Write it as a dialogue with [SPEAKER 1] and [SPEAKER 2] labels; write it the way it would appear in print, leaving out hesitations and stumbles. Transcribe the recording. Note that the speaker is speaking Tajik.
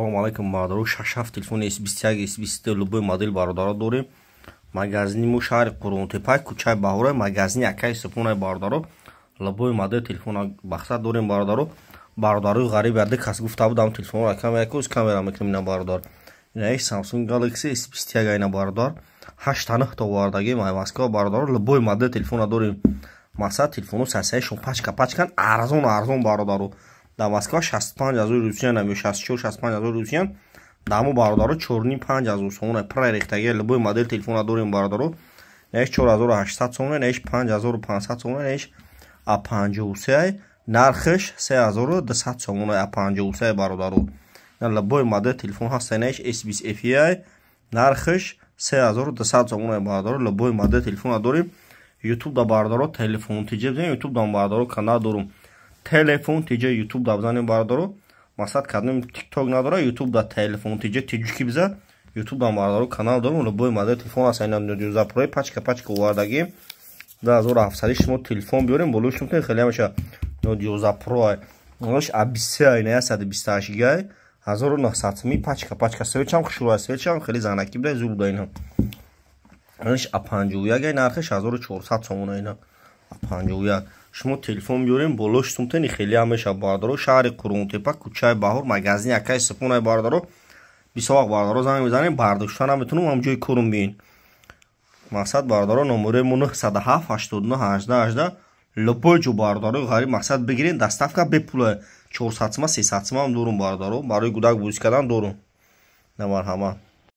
[SPEAKER 1] Салому алайкум, бародаро. Шаш-ҳафт телефони S21, S22, любой модель, бародаро, дорем. Магазини мо шаҳри Қурғонтеппа, кӯчаи Баҳора, магазини акаи Супонай, бародаро. Любой модель телефона бахсад дорем, бародаро. Бародарои ғариб, яде кас гуфта будам, телефонро камера кӯз камера мекунем. Ина, бародар, ина Samsung Galaxy S21, ина, бародар, ҳашта нӯҳ та овардагим ай Москва, бародаро. Любой модель телефона дорем. Мақсад, телефоно сасаишон пачка пачкан, арзон арзон, бародаро. Дар Москва 65 000 русиян ё 64, 65 000 русиян, дар мо, бародаро, 4,5 ҳазор сомона. Пурра рехтаги любой модель телефона дорем, бародаро. Наиш 4800 сомона, наиш 5500 сомона, наиш А 53, нархиш 3200 сомона, А 53, бародаро. Любой модель телефон ҳаста. Наиш S20 FE, нархиш 3200 сомона, бародаро. Любой модель телефона дорем. Ютуб да, бародаро, Телефон Тиҷе бизанем. Ютуб да, бародаро, канал дорум, Телефон Тиҷе, Ютуб да бизанем, бародаро. Мақсад кардем, Тикток надора, Ютуб да Телефон Тиҷе, тиҷуки биза, Ютуб да, бародаро, канал дорум. Любой модель телефон аст. Ина 19 Pro, пачка пачка овардагим, 2700. Шумо телефон биёрем, болои шумо хеле ҳамеша. 19 Pro ош А 23, ина 128 гигай, 1900 сми, пачка пачка. Свечам хушрӯ, свечам хеле занакӣ буда, зур буда. Ина иш А 51, нархиш 1400 сомона. Ина А 51. Шумо телефон биёрем, болош сумтени хеле ҳамеша, бародаро. Шаҳри Қурғонтепа, кӯчаи Баҳор, магазини акаи Супонай, бародаро. Бисёр вақт, бародаро, занг мезанем, бардошта наметунам, ҳам ҷои корум биин. Мақсад, бародаро, номерои мо 907 89 18 18. Любой ҷо, бародаро, ғариб, мақсад, бигирен, доставка бепула. 400 сима, 300 сима ҳам дорум, бародаро, барои гудак бозӣ кардан дорум. На, марҳамат.